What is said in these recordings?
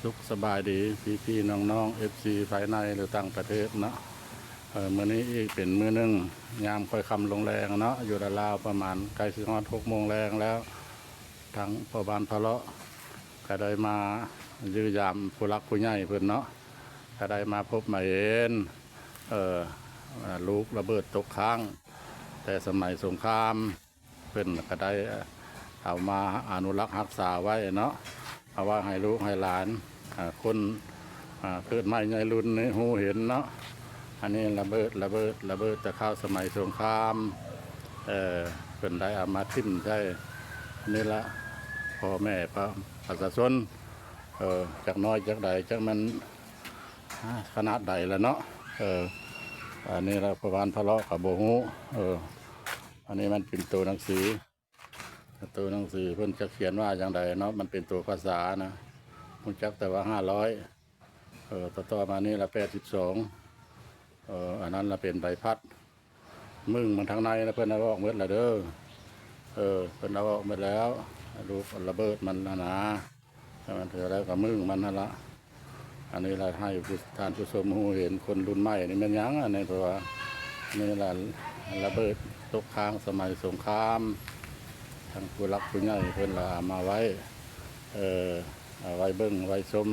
ສຸກສະບາຍດີພີ່ໆນ້ອງໆ ເອັຟຊີ ພາຍໃນ ຫຼື ຕ່າງປະເທດເນາະ. ເອີ ມື້ນີ້ອີກເປັນມື້ໜຶ່ງ ຍາມຄ່ອຍຄ່ຳລົງແລງເນາະ ຢູ່ລາວໆປະມານໃກ້ຊິຮອດຫົກໂມງແລງແລ້ວ ທາງພໍ່ບ້ານພະເລາະກະໄດ້ມາຢ້ຽມຢາມຜູ້ຫຼັກຜູ້ໃຫຍ່ເພິ່ນເນາະ ກະໄດ້ມາພົບມາເຫັນ ເອີ ລູກລະເບີດຕົກຄ້າງແຕ່ສະໄໝສົງຄາມ. ເພິ່ນກະໄດ້ເອົາມາອະນຸລັກຮັກສາໄວ້ເນາະ ເອົາໄວ້ໃຫ້ລູກໃຫ້ຫຼານ ອາ ຄົນ ອາ ເກີດໃໝ່ໃຫຍ່ລຸ້ນນີ້ຮູ້ເຫັນເນາະ. ອັນນີ້ລະເບີດ ລະເບີດ ລະເບີດແຕ່ຄາວສະໄໝສົງຄາມ ເອີ ເພິ່ນໄດ້ເອົາມາຖິ້ມໃສ່ນີ້ລະ ພໍ່ແມ່ປະ ປະຊາຊົນ ເອີ ຈັກນ້ອຍຈັກໃດ ຈັກແມ່ນ ອາ ຂະໜາດໃດລະເນາະ. ເອີ ອັນນີ້ລະ ປະມານພະເລາະກະບໍ່ຮູ້ ເອີ ອັນນີ້ມັນເປັນໂຕໜັງສື ໂຕໜັງສືເພິ່ນຈະຂຽນວ່າຈັ່ງໃດເນາະ ມັນເປັນໂຕພາສານະ ຮູ້ຈັກແຕ່ວ່າຫ້າຮ້ອຍ ເອີ ຕໍ່ໆມານີ້ລະແປດສິບສອງ ເອີ ອັນນັ້ນລະເປັນໃບພັດ ມຶງມັນທາງໃນລະເພິ່ນເອົາອອກໝົດລະເດີ ເອີ ເພິ່ນເອົາອອກໝົດແລ້ວ ລູກລະເບີດມັນຫັ້ນນາ ແລ້ວມັນເທື່ອແລ້ວກະມຶງມັນຫັ້ນລະ. ອັນນີ້ລະໃຫ້ຜູ້ ທ່ານຜູ້ຊົມຮູ້ເຫັນ ຄົນລຸ້ນໃໝ່ນີ້ແມ່ນຫຍັງ ອັນນີ້ ເພາະວ່ານີ້ລະລະເບີດຕົກຄ້າງສະໄໝສົງຄາມ ທາງຜູ້ຫຼັກຜູ້ໃຫຍ່ເພິ່ນລະເອົາມາໄວ້ ເອີ ເອົາໄວ້ເບິ່ງໄວ້ຊົມ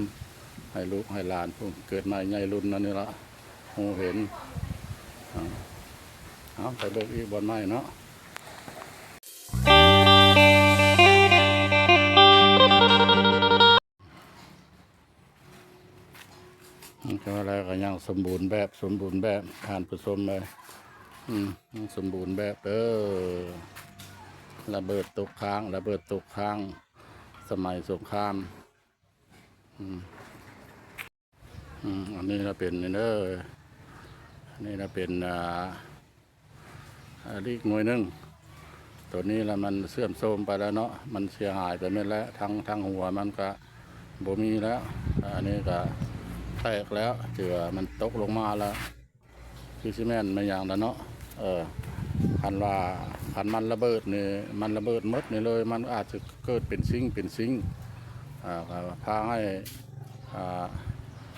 ໃຫ້ລູກໃຫ້ຫຼານຜູ້ເກີດໃໝ່ໃຫຍ່ລຸ້ນນັ້ນນີ້ລະ ຮູ້ເຫັນ ເອົາ ເອົາໄປເບິ່ງອີກບ່ອນໃໝ່ເນາະ. ແຕ່ວ່າແລ້ວກໍຍັງສົມບູນແບບ ສົມບູນແບບ ທ່ານຜູ້ຊົມເອີຍ ອືມ ຍັງສົມບູນແບບເດີ ລະເບີດຕົກຄ້າງ ລະເບີດຕົກຄ້າງ ສະໄໝສົງຄາມ ອືມ ອືມ ອັນນີ້ລະເປັນນີ້ເດີ ອັນນີ້ລະເປັນ ອ່າ ອາ ອີກໜ່ວຍໜຶ່ງ ໂຕນີ້ລະມັນເສື່ອມໂຊມໄປແລ້ວເນາະ ມັນເສຍຫາຍໄປໝົດແລ້ວ ທັງ ທັງຫົວມັນກະບໍ່ມີແລ້ວ ອັນນີ້ກະແຕກແລ້ວ ຖືວ່າມັນຕົກລົງມາແລ້ວ ຄືຊິແມ່ນແມ່ນຫຍັງລະເນາະ ເອີ ຄັນວ່າ ຄັນມັນລະເບີດນີ້ ມັນລະເບີດໝົດນີ້ເລີຍ ມັນອາດຈະເກີດເປັນຊິ້ງ ເປັນຊິ້ງ ອ່າ ພາໃຫ້ ອ່າ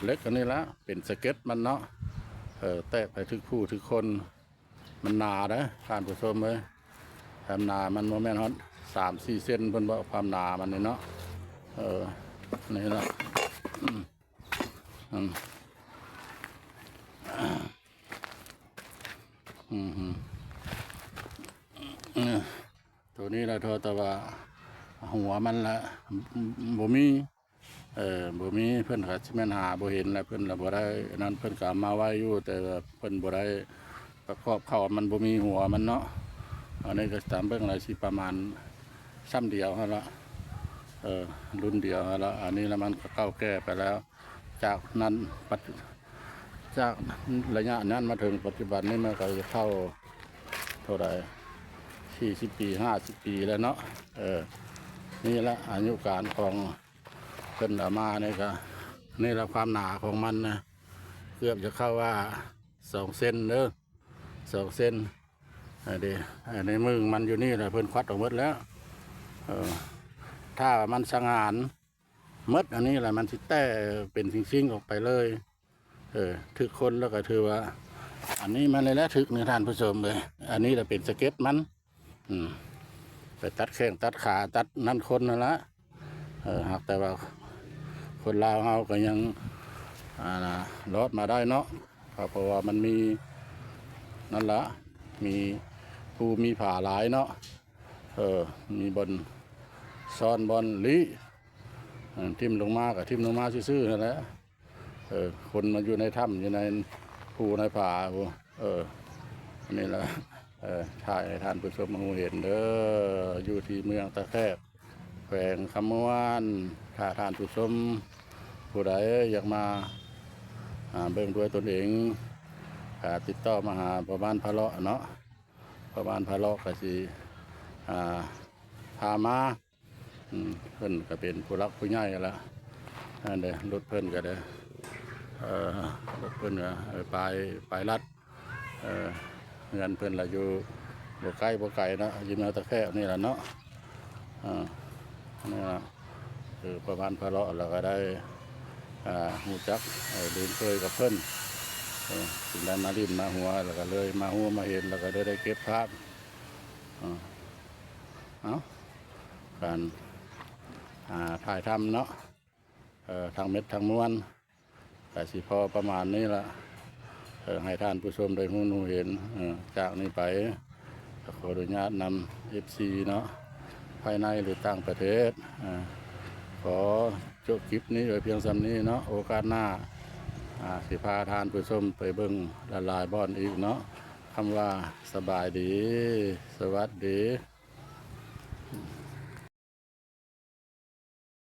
ເຫຼັກອັນນີ້ລະ ເປັນສະເກັດມັນເນາະ ເອີ ແຕກໄປຖືກຜູ້ຖືກຄົນ ມັນໜາເດ້ທ່ານຜູ້ຊົມເອີຍ ຄວາມໜາມັນບໍ່ແມ່ນຮອດສາມສີ່ເຊັນ ເພິ່ນບອກ ຄວາມໜາມັນນີ້ເນາະ ເອີ ນີ້ລະ ອືມ ອືມ ອືມ ໂຕນີ້ລະ ເທົ່າແຕ່ວ່າຫົວມັນລະ ບໍ່ມີ ເອີ ບໍ່ມີ ເພິ່ນກະຊິແມ່ນຫາບໍ່ເຫັນລະ ເພິ່ນລະບໍ່ໄດ້ອັນນັ້ນ ເພິ່ນກະເອົາມາໄວ້ຢູ່ ແຕ່ວ່າເພິ່ນບໍ່ໄດ້ປະກອບເຂົ້າ ມັນບໍ່ມີຫົວມັນເນາະ ອັນນີ້ກະຕາມເບິ່ງລະຊິປະມານຊ່ຳດຽວຫັ້ນລະ ເອີ ລຸ້ນດຽວຫັ້ນລະ ອັນນີ້ລະມັນກະເກົ່າແກ່ໄປແລ້ວ ຈາກນັ້ນ ປັດ ຈາກໄລຍະນັ້ນມາເຖິງປັດຈຸບັນນີ້ ມັນກະຈະເຂົ້າເທົ່າໃດ ສີ່ສິບປີ ຫ້າສິບປີແລ້ວເນາະ ເອີ ນີ້ລະອາຍຸການຂອງ ເພິ່ນເອົາມານີ້ກະ ນີ້ລະຄວາມໜາຂອງມັນນະ ເກືອບຈະເຂົ້າວ່າສອງເຊັນເດີ ສອງເຊັນ ອັນນີ້ ອັນນີ້ມຶງມັນຢູ່ນີ້ລະ ເພິ່ນຄວັດອອກໝົດແລ້ວ ເອີ ຖ້າວ່າມັນສະຫງານໝົດອັນນີ້ລະ ມັນຊິແຕກເປັນຊິ້ງໆອອກໄປເລີຍ ເອີ ຖືກຄົນລະກະຖືວ່າ ອັນນີ້ມັນນີ້ແຫຼະຖືກນີ້ທ່ານຜູ້ຊົມເອີຍ ອັນນີ້ລະເປັນສະເກັດມັນ ອືມ ໄປຕັດແຂ້ງຕັດຂາຕັດນັ້ນຄົນຫັ້ນລະ ເອີ ຫາກແຕ່ວ່າຄົນລາວເຮົາກໍຍັງ ອ່າ ລອດມາໄດ້ເນາະ ເພາະວ່າມັນມີນັ້ນລະ ມີພູມີຜາຫຼາຍເນາະ ເອີ ມີບ່ອນຊ່ອນບ່ອນຫຼີ້ ເອີ ຖິ້ມລົງມາກໍຖິ້ມລົງມາຊື່ໆນັ້ນແຫຼະ ເອີ ຄົນມາຢູ່ໃນຖ້ຳ ຢູ່ໃນພູໃນຜາພຸ້ນ ເອີ ອັນນີ້ລະ ເອີ ຖ່າຍໃຫ້ທ່ານຜູ້ຊົມຮູ້ເຫັນເດີ ຢູ່ທີ່ເມືອງຕາແຂກ ແຂວງຄຳມ່ວນ ຖ້າທ່ານຜູ້ຊົມຜູ້ໃດຢາກມາ ອ່າ ເບິ່ງດ້ວຍຕົນເອງ ກໍຕິດຕໍ່ມາຫາພໍ່ບ້ານພະເລາະເນາະ ພໍ່ບ້ານພະເລາະກໍຊິ ອ່າ ພາມາ ອືມ ເພິ່ນກໍເປັນຜູ້ຫຼັກຜູ້ໃຫຍ່ແລ້ວ ອັນເດ ລົດເພິ່ນກໍໄດ້ ເອີ ລົດເພິ່ນກໍ ເອີ ປາຍ ປາຍລັດ ເອີ ເຮືອນເພິ່ນລະຢູ່ບໍ່ໃກ້ບໍ່ໄກເນາະ ຢູ່ແນວຕະແຄບນີ້ລະເນາະ ເອີ ນີ້ລະ ຄືປະມານພະເລາະລະກໍໄດ້ ອ່າ ຮູ້ຈັກ ເອີ ຄຸ້ນເຄີຍກັບເພິ່ນ ເອີ ຈຶ່ງໄດ້ມາຫຼິ້ນມາຫົວ ແລ້ວກໍເລີຍມາຮູ້ມາເຫັນ ແລ້ວກໍເລີຍໄດ້ເກັບພາບ ເອີ ເອົ້າ ການ ອ່າ ຖ່າຍທຳເນາະ ເອີ ທັງໝົດທັງມວນ ກໍຊິພໍປະມານນີ້ລະ ເອີ ໃຫ້ທ່ານຜູ້ຊົມໄດ້ຮູ້ຮູ້ເຫັນ ເອີ ຈາກນີ້ໄປ ກໍຂໍອະນຸຍາດນຳເອັຟຊີເນາະ ພາຍໃນ ຫຼື ຕ່າງປະເທດ ເອີ ຂໍຈົບຄລິບນີ້ໄວ້ພຽງສ່ຳນີ້ເນາະ ໂອກາດໜ້າ ອ່າ ຊິພາທ່ານຜູ້ຊົມໄປເບິ່ງຫຼາຍໆບ່ອນອີກເນາະ ຄຳວ່າສະບາຍດີ ສະຫວັດດີ.